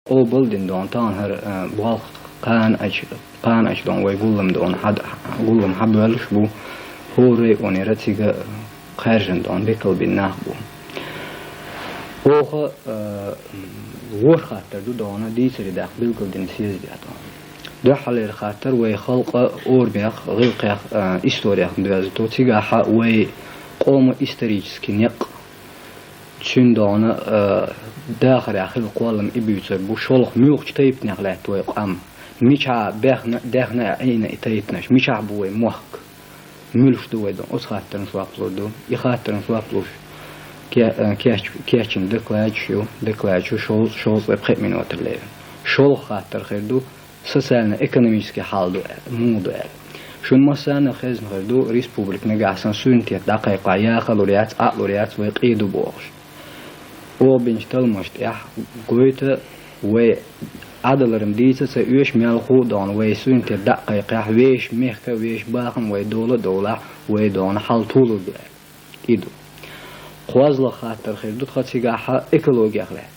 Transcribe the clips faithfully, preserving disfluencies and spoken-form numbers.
Къобал дина дона тахана хӀара, а, болх кхана ач, кхана ач дона вай гуллам дона хьад-, гуллам хьабоьллаш бу, хӀора районера цига кхаьржина дона бекал бина нах бу. Оха, а, ворхӀ хаттар ду дона дийцаре даккха билгалдина съезде дона. Дуьххьалера хаттар вай халкъа орамех, гӀиллакхех, а, исторех доьзна ду, цигахьа вай къома исторически некъ, цуьнан дона, а, дахарехь хилла кхоллам и буьйцур бу, шолгӀа муьлхачу тайпанех лаьтта вай къам, мичахьа бехна, дехна а, Ӏийна и тайпанаш, мичахь бу вай мохк, муьлш ду вай дона, оцу хаттарна жоп лур ду. И хаттарна жоп луш ке-, а, кеч-, кечйина докладаш ю, докладаш ю шовзткъа, шовзткъе пхи минотара лерина. ШолгӀа хаттар хир ду, социально-экономически хьал ду, муха ду аьлла. Шуна массарна хезна хир ду, республика нагахь санна суверенитет дӀакхайкхахь, яха лур яц, Ӏа лур яц, вай къе ду бохуш. Оха бинчу талламаш тӀехь гойту вай Ӏадаларна дийца а ца оьшу, мелхо а дона вай суверенитет дӀа а кхайкхахь, вешан мехка а, вешан бахам вай дола а довлахь, вай дона хьал толур ду аьлла. И ду. КхозлагӀа хаттар хир ду тхан цигахьа экологех лаьцна.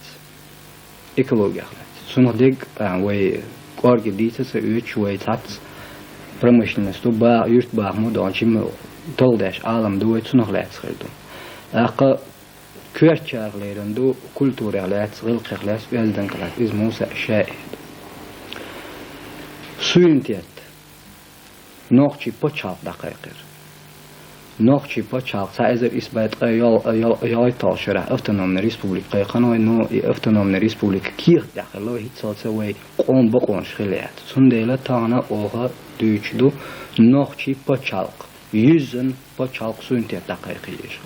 Экологех лаьцна. Цунах дерг, а, вай кӀорге дийца а ца оьцуш, вай цхьацца промышленность ду, ба-, юьртбахам а дона, чим талхадеш Ӏалам ду, вай цунах лаьцна хир ду. ТӀаккха коьртачарах лерина ду культурех лаьцна, гӀиллакхех лаьцна, оьздангаллех лаьцна, иза муса а ша а ду. Суверенитет. Нохчийн пачхьалкх дӀакхайкхира. Нохчийн пачхьалкх цхьа эзар исс бӀе ткъе йол-, йол-, йолхийтталгӀачу шарахь автономный республика кхайкхина вай, но и автономный республика кехат тӀехь хилла вай, хӀинццалц вай къоман бакъонаш хилла яц. Цундела тахана оха дуьйцуш ду нохчийн пачхьалкх, юьззина пачхьалкх, суверенитет дӀакхайкхийта еза.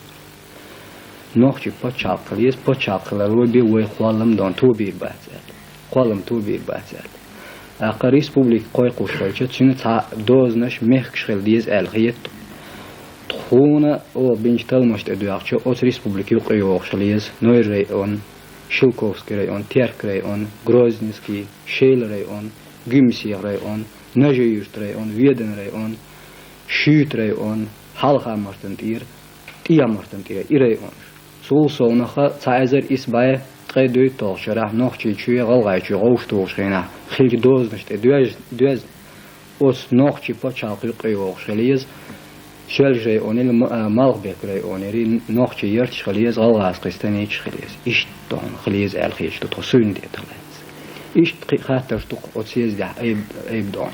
Нохчийн пачхьалкх хила еза, пачхьалкх хилар вай бен вай кхоллам дона тобийр бац аьлла. Кхоллам тобийр бац аьлла. ТӀаккха республика кхойкхуш хилча, цуьнан цхьа дозанаш, мехкаш хила деза аьлла хета. Тхуна оха бинчу талламаш тӀе доьгӀча, оцу республика юкъе йогӀуш хила еза Нойр район, Шелковский район, Терк район, Грозненский, Шелан район, Гуьмсе район, Нажи-Юьртан район, Веданан район, Шуьйтан район, Хьалха-Мартан тӀера, ТӀехьа-Мартан тӀера, и районаш. Цул совнаха цхьа эзар исс бӀе ткъе дейтталгӀачу шарахь Нохчийчоь, ГӀалгӀайчоь гӀовш тухучу хенахь хиллачу дозанаш тӀе доьз-, доьзна, оцу нохчийн пачхьалкх юкъе йогӀуш хила еза, Соьлжа-районера, М-, а, Малхбек районера нохчийн ярташ хила еза, гӀалгӀазкхийн станицаш хила еза. Иштта дона хила еза аьлла хеташ ду тхо суверенитетах лаьцна. Иштта кхин хаттарш ду-кх оцу съездехь айб-, айб дона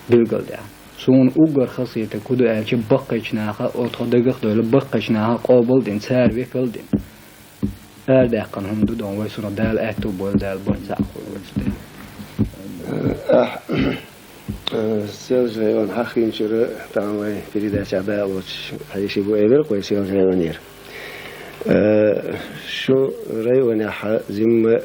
билгалдаьхна. Суна уггар хазахетарг хӀун ду аьлча, баккхийчу наха, оцу тхо дагах а девлла, баккхийчу наха къобал а дина, цара векал а дина арадаьккхина хӀума ду дона вай, цунах Дала аьтту бойла, Дала бан цхьаъ хуьлда вай цу тӀе. Ахь, э, Соьлжа-район хьахийначуьра, тахана вай передача дӀа а лоцуш, хьеший бу элира-кх вай Соьлжа-районера. Э, шу районехь жимма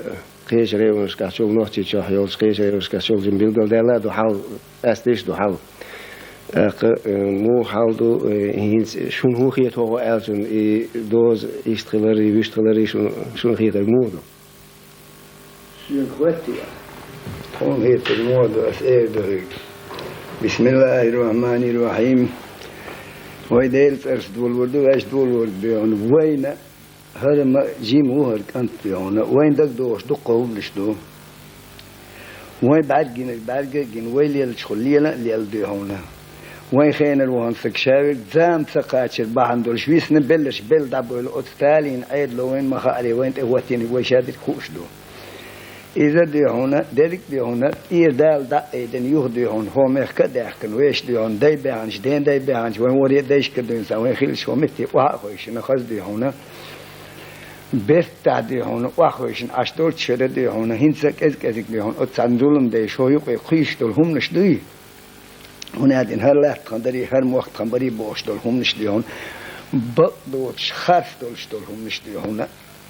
кхечу районашкахьчул, Нохчийчохь йолчу кхечу районашкахьчул жимма билгалдаьлла а ду хьал, къаьсташ а ду хьал. ТӀаккха, э, муха хьал ду, э, хӀинца шуна хӀун хета хӀокху аьллачун, и доза иштта хилар, и вуьшта хилар, и шун-, шуна хетарг муха ду? Шена хӀоттае? Тхуна хетарг муха ду, ас эр ду хьоьга. Бисмиллахир-рахманир-рахим. Вай Делан цӀарца долор ду, ваьш долор ду, вайна ХӀара ма жима ву хӀара кӀант, дуй хьуна. Вайн дагадогӀуш дуккха хӀуманаш ду. Вайн бӀаьргинарг бӀаьрга а гина, вай леллачух лела а лелла, дуй хьуна. Вайн хенара вахана саг шаверг зама ца кхачар бахьана долуш висна, белларш белла дӀабойла, оцу Сталинан Ӏедало вайна ма хаъара, вайна тӀе хӀоттийнарг вай шадерг хууш ду. Иза, дуй хьуна, дерриг а, дуй хьуна, тӀера Дала дӀа а айдина, юха, дуй хьуна, хӀо мехка а даьхкина, вешан, дуй хьуна, дай баьхначу, ден дай баьхначу, вайн варе а дайшкара дуьйна сан, вайн хиллачу хӀо метте охьа а хевшина, хаза, дуй хьуна, бертахь, дуй хьуна, охьахевшина Ӏаш долчу шера, дуй хьуна, хӀинца а кӀез-кӀезиг, дуй хьуна, оцу цхьана зулам дайша хӀо юкъе кхуьйсуш долу хӀуманаш дуй? ХӀунда аьлча хӀара латта тхан дарий, хӀара мохк тхан барий бохуш долу хӀуманаш, дуй хьуна, бакъ доцуш, харц долуш долу хӀуманаш, дуй хьуна,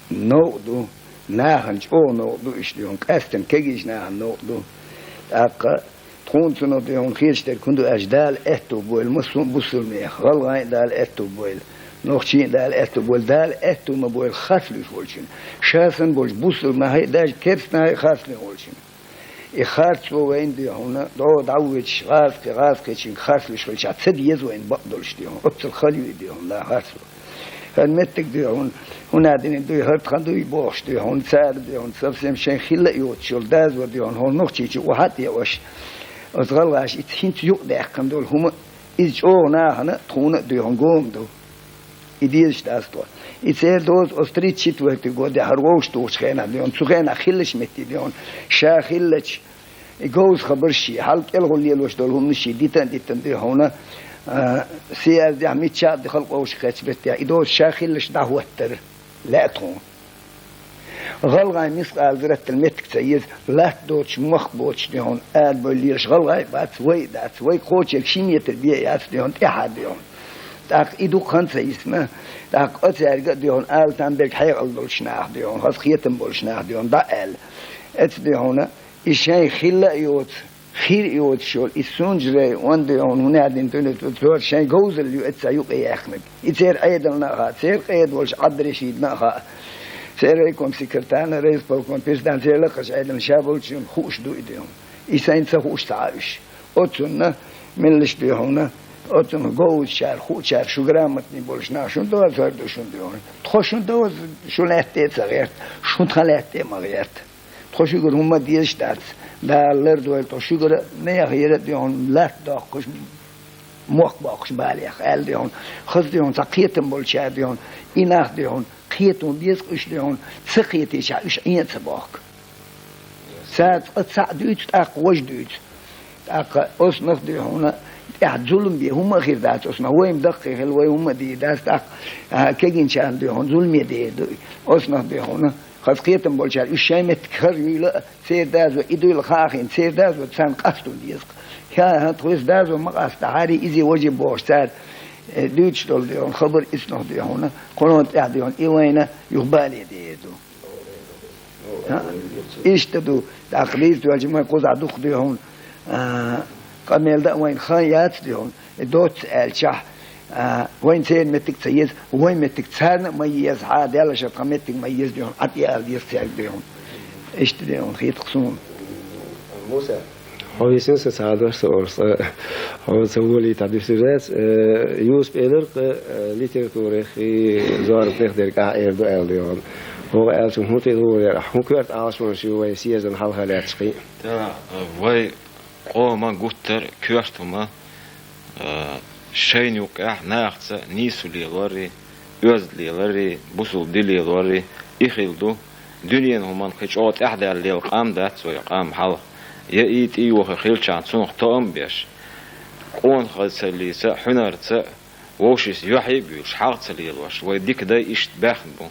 новкъа ду, нахана чӀогӀа новкъа ду иштта, дуй хьуна, къаьсттина кегийчу нахана новкъа ду. ТӀаккха тхуна цунах, дуй хьуна, хеташ дерг хӀун ду аьлча, Дала аьтту бойла массо а бусулбанех, гӀалгӀайн а Дала аьтту бойла, нохчийн а Дала аьтту бойла, Дала аьтту ма бойла харц луьйш волчун. Ша санна болчу бусулбанехь а, даже керстанехь а харц луьйш волчун. И харцо вайна, дуй хьуна, дӀо дӀавоьдуш, гӀазкхи, гӀазкхичуьнга харц луьйш хилчахь, ца деза вайна бакъ долуш, дуй хьуна. Оццул хала ю и, дуй хьуна, да, харцо. ХӀара меттиг дуй хьуна, хӀунадина дуй, хӀара тхан дуй бохуш дуй хьуна, цара дуй хьуна, совсем шайн хилла а йоцуш йолу дазо дуй хьуна, хӀора нохчийчу охьа а тӀеош. Оцу гӀалгӀаша ица хӀинца юкъадаьккхина долу хӀума, иза чӀогӀа нахана а, тхуна а дуй хьуна гома ду. И дезаш дац тхо. И церан доза оцу тридцать четвёртый годехь хӀара вовшах тухучу хенахь дуй хьуна, цу хенахь хиллачу метте дуй хьуна, ша хиллачу, и говза хабарш ший, хьал кӀелхула лелош долу хӀуманаш ший дита а дитина дуй хьуна, а, сияздехь мичча а ди халкъ вовшах кхеттачу меттехь, и доза ша хиллачу дӀахӀоттара лаьа тхуна. ГӀалгӀайн мискъала зарратал меттиг ца еза, латта доцуш, мохк боцуш дуй хьуна, ала бевлла лелаш гӀалгӀай а бац, вай а дац, вай кхочург ши метр бен а яц дуй хьуна, тӀаьхьа дуй хьуна. ТӀаккха и дукха хан ца йисна, тӀаккха а цаьрга а дуй хьуна, ала там берг хьекъал долуш нах дуй хьуна, хаза кхетам болуш нах дуй хьуна, дӀа а аьлла. Эца дуй хьуна, и шайн хилла а йоцу, хир а йоцуш йолу, и Сунжа район дуй хьуна, хӀунадина дуьнен тӀе цара шайн говзалла ю эца юкъаяьккхинарг. И церан Ӏедална а хаьа, церан къеда волчу Ӏабдрешидна а хаьа. Церан райком секретарна, райисполком председательна, церан лакхарчу Ӏедална ша болчунна хууш ду и дуй хьуна. И сайна ца хууш ца Ӏа уьш. Оцунна меллаш дуй хьуна, оцунна говзачара, хуучара шу грамотный болуш нах шун доза хӀара ду шун дуй хьуна. Тхо шун доза шу лаьтта а ца гӀерта, шун тхан лаьтта а ма гӀерта. Тхо шуьгара хӀумма а дезаш дац. Дала лардойла тхо шуьгара а, нехан яра а дуй хьуна, латта доккхуш, мохк боккхуш балех, аьлла дуй хьуна. Хаза дуй хьуна, цхьа кхетам болчара дуй хьуна, и нах дуй хьуна, кхета беза-кх уьш дуй хьуна, ца кхетийчахь уьш Ӏен а ца бохку. Цара цкъа цхьаъ дуьйцу, тӀаккха важа дуьйцу. ТӀаккха оцунах дуй хьуна, тӀехь зулам бен хӀумма а хир дац оцунах. Вай-м даккхий хила, вай хӀумма а дийр дац, тӀаккха, а, кегийчарна дуй хьуна, зуламе дер ду. Оцунах дуй хьуна, хаза кхетам болчара уьш шайн меттиг хӀара юйла а, церан дазо и дуйла хаа хиъна, церан дазо царна къасто деза-кх. ХӀа-хӀа, тхо иза дазо ма къастадахьара, иза важа бохуш цара, э, дуьйцуш долу дуй хьуна, хабар ицунах дуй хьуна, кхунна тӀехь дуй хьуна, и вайна юха бале дер ду. ХӀа? Иштта ду, тӀаккха дийца доьлча, ма кхузахь дукха дуй хьуна, а, къамел дан а вайна хан яц дуй хьуна, и доцца аьлчахь, а, вайна церан меттиг ца еза, вайн меттиг царна а ма еза, хьа, Деллашара тхан меттиг ма еза дуй хьуна, Ӏа тӀе ала деза цаьрга дуй хьуна. Иштта дуй хьуна хета-кх суна. Муса. Хьо висина сан цхьа дош ца орца, хьо ца волийта дӀадуьсур дац. Э, Юсуп элира-кх, э, литературах и зорбанах дерг ахь эр ду аьлла дуй хьуна. ХӀокху аьллачун хӀун тӀе лур яра? ХӀун коьрта Ӏалашонаш ю вай съездана хьалха лаьтташ кхин а? Да, э, вай къоман гуттар а коьрта хӀума, э, шайна юккъехь нахаца нийсо лелорий, оьзда лелорий, бусулба дин лелорий, и хилла ду, дуьненан хӀуманна кхин чӀогӀа тӀаьхьадаьлла лела къам дац вай къам хьалха. Я и тӀейоха хилчахьана цунах тоам а беш, къонахаллица а, хьуьнарца а, вовшашца юьхь а буьйлуш, хьагӀ ца лелош, вай дика дай иштта баьхна бу.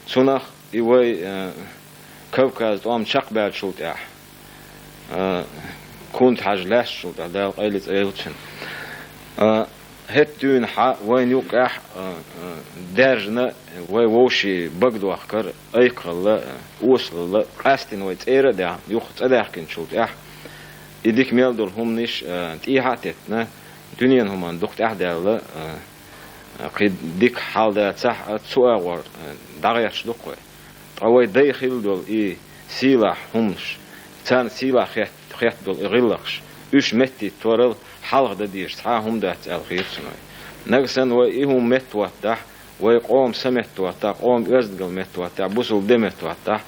Цунах и вай, э, Кавказ тӀом чекхбаьллачул тӀаьхьа, э, Кунта-Хьаьжа лаьцначул тӀаьхьа, Дала къайле цӀайлу цуьнан. Э, хӀетта дуьйна хьа вайна юккъехь, э, э, даьржина вай вовшийн багадохкар, айкхалла, э, осалалла, къаьстина вай цӀера а даьхна, юха цӀа даьхкинчул тӀаьхьа, и дика мел долу хӀуманаш, э, тӀехьа а теттина, дуьненан хӀуманна дукха тӀаьхьадаьлла, э, кхин дика хьал дацахь а, цу агӀор, э, дӀагӀерташ ду-кх вай. Ткъа вай дай хилла долу и сийлахь хӀуманаш, царна сийлахь хет-, хетта долу и гӀиллакхаш, уьш меттийтторал хьалха дан дезаш цхьа а хӀума дац аьлла хета суна вай. Нагахь санна вай и хӀума меттахӀоттадахь, вай къоман са меттахӀоттахь, къоман оьздангалла меттахӀоттахь, бусулба дин меттахӀоттахь,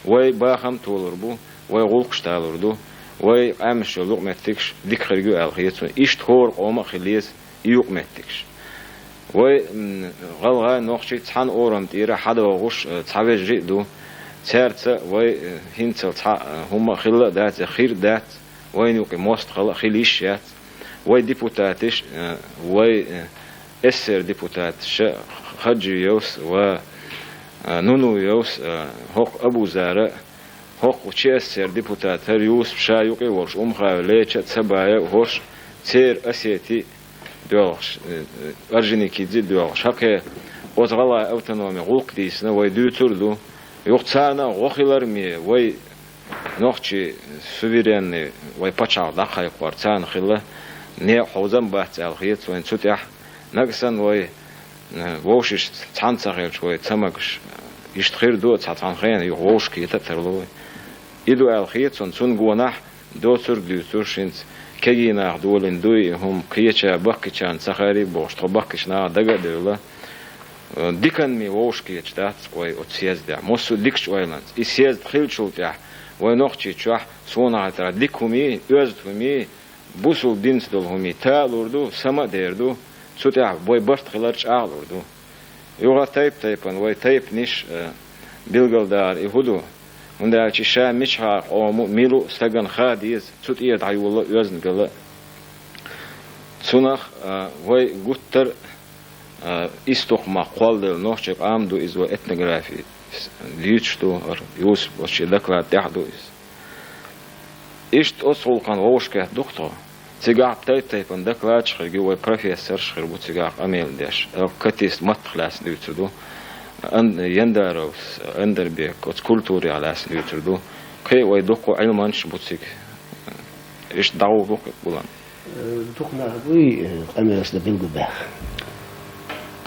вай бахам а толур бу, вай гӀуллакхаш а талур ду, вай къаьмнаш йолу юкъаметтигаш дика хир ю аьлла хета суна. Иштта хӀора къоман а хила еза и юкъаметтигаш. Вай, м, гӀалгӀай, нохчий цхьана орам тӀера хьадогӀуш, э, цхьа вежарий а ду. Цаьрца вай, э, хӀинццалц цхьа, э, хӀумма а хилла а дац, я хир а дац, вайна юкъе мостагӀалла а хила йиш яц. Вай депутаташ, э, вай, э, эс эс эс эр депутаташа Хаджиевс ва, э, Нунуевс, э, хӀокху Абузара, хӀокху Ч С С Р депутат хӀара Юсуп ша юкъе а волуш, Умхаев Леча а, Цабаев а, хӀорш церан осети доьлхуш, э, э, Орджоникидзе а доьлхуш, хӀокхе оцу гӀалгӀайн автономин гӀуллакх дийцина, вай дуьйцур а ду. Юха царна а гӀо хилар ме, вай нохчий суверенный, вай пачхьалкх дӀакхайкхор царна хилла, некъ хьовзам бац аьлла хета вайна цу тӀехь. Нагахь санна вай, э, вовшашца цхьаьна ца хилча, вай ца магаш, э, иштта хир ду, цхьа цхьана хенахь юха вовшахкхета а тарло вай. И ду аьлла хета суна, цунна гонахь доцург а дуьйцуш, хӀинца кегий наха долийна дуй и хӀума, кхеча баккхийчарна ца хаьрий бохуш, тхо баккхийчу наха дага а девлла. Э, диканми вовшкеташ дац вай оцу съездехь, массо а дикачу ойланца. И съезд хиллачул тӀаьхьа вай Нохчийчохь, суна хетарехь, дика хӀумий, оьзда хӀумий, бусул динца долу хӀумий талур ду, сама а дер ду, цу тӀехь вай барт хилар чӀагӀлур ду. Юха тайп-тайпана вай тайпанаш, э, билгалдалар и хӀун ду? ХӀунда аьлча ша мичахьа къомо, мила ву стагана ха деза, цу тӀера дӀайолла оьзна гала. Цунах, а, вай гуттар а, а, истухмах кхолладелла нохчийн къам ду иза, вай этнографи с-, дуьйцуш ду, хӀара Юсуп волчу доклад тӀехь ду иза. Иштта оцу гӀуллакхана вовшахкхетта ду-кх тхо. Цигахь тайп-тайпана докладаш хир ю, вай профессорш хир бу цигахь къамел деш. Катис маттах лаьцна дуьйцур ду. Ан-, Яндаровс, Андарбек, оцу культурех лаьцна дуьйцур ду. Кхин а вай дуккха Ӏилманчаш бу цига. Иштта дӀагӀур ду-кх и гулам. Э, дукха нах буй, э, къамелаш дан билгалбаьхна?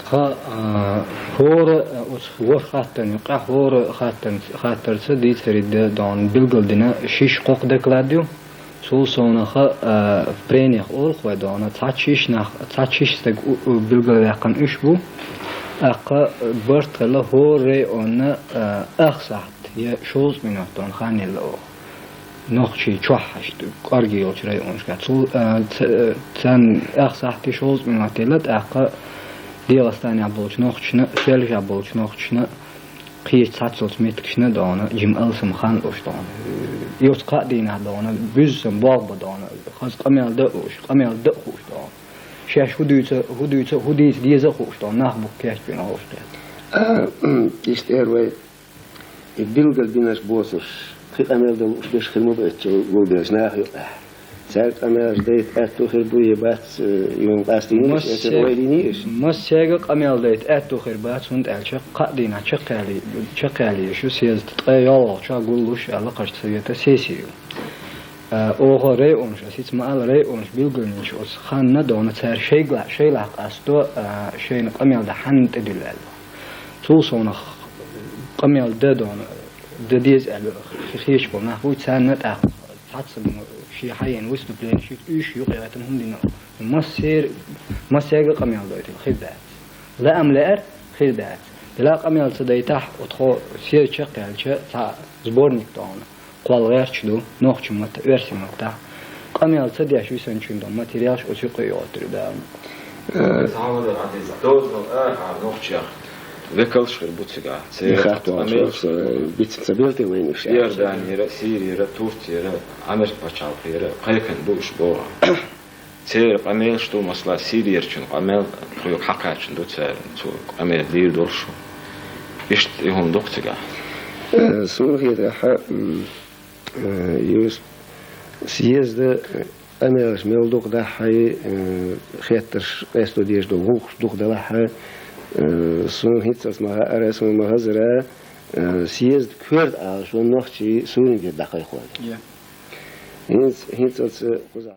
Тхан, а, хӀора, а, оцу ворхӀ хаттарна юкъахь хӀора хаттарна, хаттарца дийцаре дан дона билгалдина шишша-кхокху доклад ю. Цул совнаха, а, в прениях олу-кх вай дона, цхьацца шишша нах, цхьацца шишша стаг у, у, билгалваьккхина уьш бу. ТӀаккха барт хилла хӀора районна, а, ах сахьт я шовзткъа минот дона хан елла оха. Нохчийчохь иштта кӀорге йолчу районашкахь. Цул, а, ца-, царна ах сахьт я шовзткъа минот елла, тӀаккха ДегӀастанехь болчу нохчашна, Соьлжехь болчу нохчашна, кхечу цхьаццалц меттигашна дона, жима алсам хан луш дона. И оцу кхаа дийнахь дона, буьззина болх бан дона, хаза къамел дан а луш, къамел дан а хууш дона. Шаьш хӀун дуьйцу, хӀун дуьйцу, хӀун дийца деза а хууш дона, нах бу кечбина хууш дона. А, м, иштта эр вай. И билгалбинарш боцурш, кхин къамел дан лууш берш хир ма бу эццул гулбеллачу наха юкъахь. Цаьрга къамелаш дайта аьтту хир бу я бац, э, юна къастийна иша, эцар ойла йина иша? Массаьрга къамел дайта аьтту хир бац, хӀунда аьлча кхаа дийнахь чекхъяли-, чекхъяли йиш ю съезд, ткъе йолхалгӀачохь гуллуш аьлла, кхача совета сессия ю. Э, оха районаш, аса хӀинца ма-аллара районаш билгалйинчу оцу ханна дона цара шайгла-, шайлахь къасто, э, шайна къамел дан хьанна тӀедуьллу аьлла. Цул совнах къамел дан дона, дан деза аьлла, хи-, хеташ болу нах бу, царна тӀаккха цхьацца шен хьайина выступлени шийтта уьш юкъа яйтина хӀума дина. Массер-, массаьрга къамел дойтийла хир дац. Лаам лаьара хир дац. Дела къамел ца дайтахь, оцу тхо съезд чекхъяьлча, цхьа сборник дона. Кхол гӀерташ ду, нохчийн матта, оьрсийн маттахь. Къамел ца деш висанчун долу материалш оцу юкъа а йоттур ю Дала. Э, Иза хьан вадар Ӏадийца, дозанал арахьара нохчех векалш хир бу цигахь. Церан хаттар къамелаш, э, бицина ца белла те вайна уьш? Иорданера, Сирера, Турцера, Америка пачхьалкхера, кхайкхина бу уьш боху. Церан къамелаш ду, масала, Сирерчун къамел, тхоьга хьакхаьчна ду цара, цо къамел дийр долуш. Иштта и хӀума ду-кх цигахь. Э, суна хетарехь, м, э, Юсуп, съезда, э, къамелаш мел дукха дахьий, э, хеттарш къасто дезаш долу гӀуллакхаш дукха делахь, э, суна хӀинццалц ма хаьара, суна ма хазара, э, съезд коьрта Ӏалашо нохчийн суверенитет дӀакхайкхор. Я. ХӀинца, хӀинццалц, э, кхузахь